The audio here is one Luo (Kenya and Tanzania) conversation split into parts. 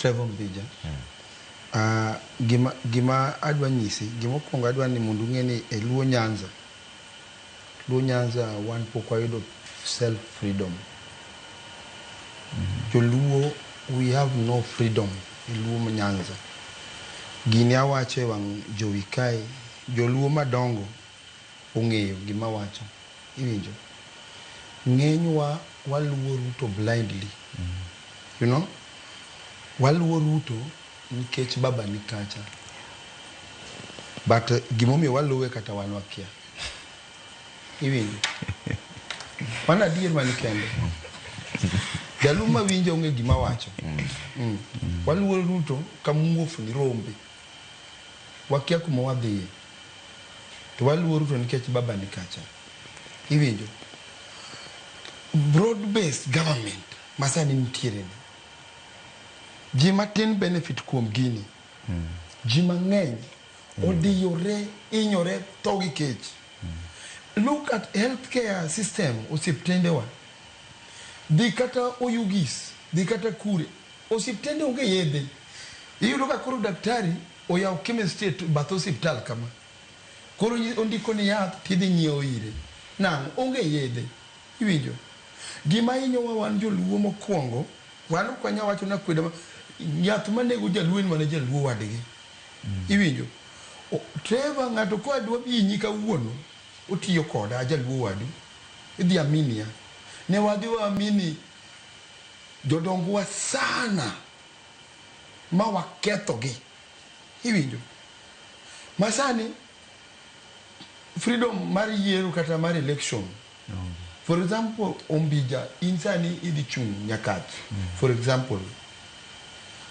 Trevor Mbija. Gima adwa nyisi, gima okuongo adwa ni mondo ung'e ni e Luo Nyanza, Luo Nyanza wan pok wayudo self freedom. Joluo, we have no freedom e Luo Nyanza. Gini awacho e wang' jowi kae, joluo madongo ong'eyo gima awacho. Iwinjo? Ng'enywa waluwo Ruto blindly. You know? Waluwo Ruto nikech baba ni kacha. But gimomiyo waluwe kata wan wakia. Iwinjo? Mano adier mani kende. Jaluo mawinjo onge gima wacho. Waluwo Ruto ka muofni rombe. Wakia kuma wadhiye. To waluwo Ruto nikech baba ni kacha. Iwinjo? Broad based government masani nitiere ni. Ji matin benefit kuom gini. Ji mang'eny odiyore, hinyore, tho gi kech. Look at healthcare system, osiptendewa. Dhi kata Oyugis, dhi kata Kure, osiptende onge yedhe. Iyudo ka koro daktari oyawo chemist e bath osiptal kama. Koro ondiko ni yath tidhi nyiewo ire. Nang'o? Onge yedhe. Iwinjo? Gima hinyowa wan joluo mokwongo, wan ok wanyal wacho ni akweda ma, yath manego jaluo en mana jaluo wadgi. Iwinjo? Trevor ng'ato ka dwa hinyi kawuono, otiyo koda ajaluo wadu. Idhi aminia. Ne wadhi waamini jodongwa sana ma wakethogi. Iwinjo? Masani freedom mar yiero kata mar election. For example, Ombija, in sani idhi chung' Nyakach. For example,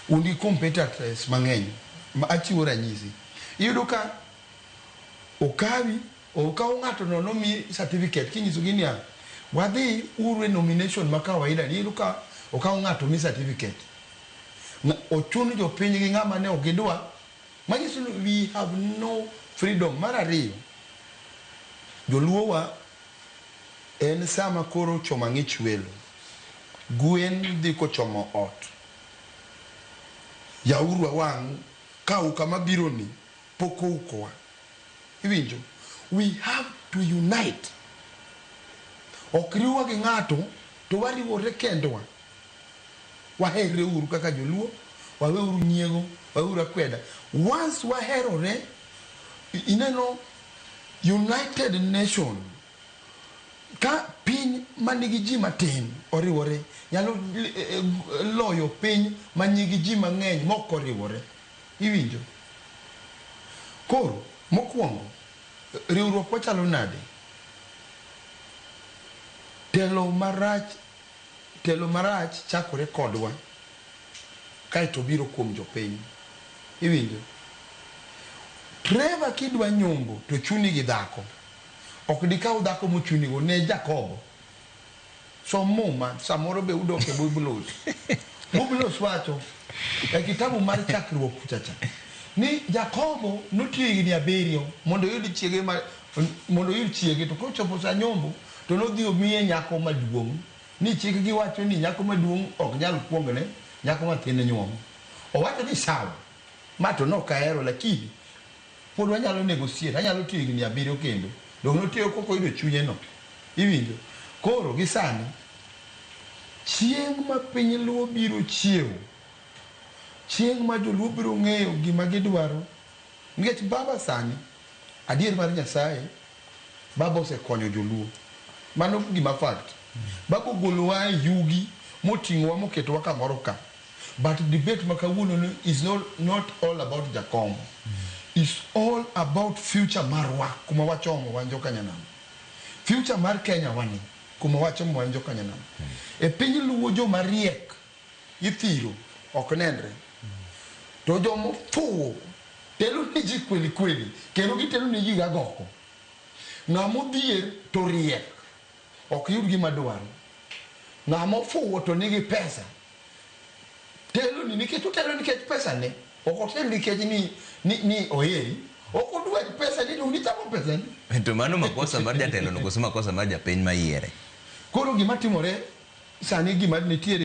un gi competitors mang'eny. Ma achiwo ranyisi. Iyudo ka okawi, okaw ng'ato nono mi certificate kinyisogi niya, wadhi uru e nomination ma kawaida ni iyudo ka okaw ng'ato mi certificate. Ochun jopiny gi ng'ama ne ok gidwa. Manyiso ni we have no freedom. Mar ariyo, joluo wa en sama koro chomo ang'ich welo. Gwen dhi kochomo ot. Yauru wang' ka auka mabiro ni pok oukowa. Iwinjo? We have to unite. Ok riwwa gi ng'ato to wariwore kendwa. Waherre uru kaka joluo, waweuru nyiego, waweuru akweda. Once waherore, ineno United Nation ka piny manigi ji matin oriwore nyalo loyo piny manigi ji mang'eny mok oriwore. Iwinjo? Koro, mokwongo, riwruok wachalo nade? Telo marach, telo marach chakore kodwa kaeto biro kuom jopiny. Iwinjo? Trevor kidwa nyombo to chuni gi dhako. Ok dikaw dhako mochunigo ne Jakobo. Som muma, samoro be udok e Biblos. Biblos wacho e kitabu mar chakruok kuchacha ni Jakobo notiyo higni 7 mondo oyud chiege ma, mondo oyud chiege to kochopo sa nyombo to nodhi omiye nyako maduong' ni chik gi wacho ni nyako maduong' ok nyal kuongne nyako mathin nyuom. Owacho ni sawa, ma to nok ahero lakini pod wanyalo negotiate, anyalo tiyo higni 7 kendo. Dong' notiyo kok oyudo chunye no. Iwinjo? Koro gi sani, chieng' ma piny Luo biro chiewo, chieng' ma joluo biro ng'eyo gima gidwaro, nikech baba sani, adier mar Nyasaye, baba osekonyo joluo. Mano gima fact. Baba ogolowa e yugi, moting'owa moketowa kamoro ka. But debate ma kawuono ni is not all about Jakom. It's all about future marwa, kuma wachomo wan joka Nyanam. Future mar Kenya wani, kuma wachomo wan joka Nyanam. E piny Luo joma riek ithiro, ok nenre. To joma ofuwo telo ni ji kweli kweli, kendo gitelo ni ji gagoko. Ng'ama odhier to riek, ok yud gima dwaro. Ng'ama ofuwo to nigi pesa. Telo ni nikech otelo nikech pesa ne. Ok otel nikech ni oheri. Ok odwar pesa ni ni chamo pesa ni. To mano makosa mar jatelo no koso makosa mar japiny mayiere? Koro gima timore sani gima nitiere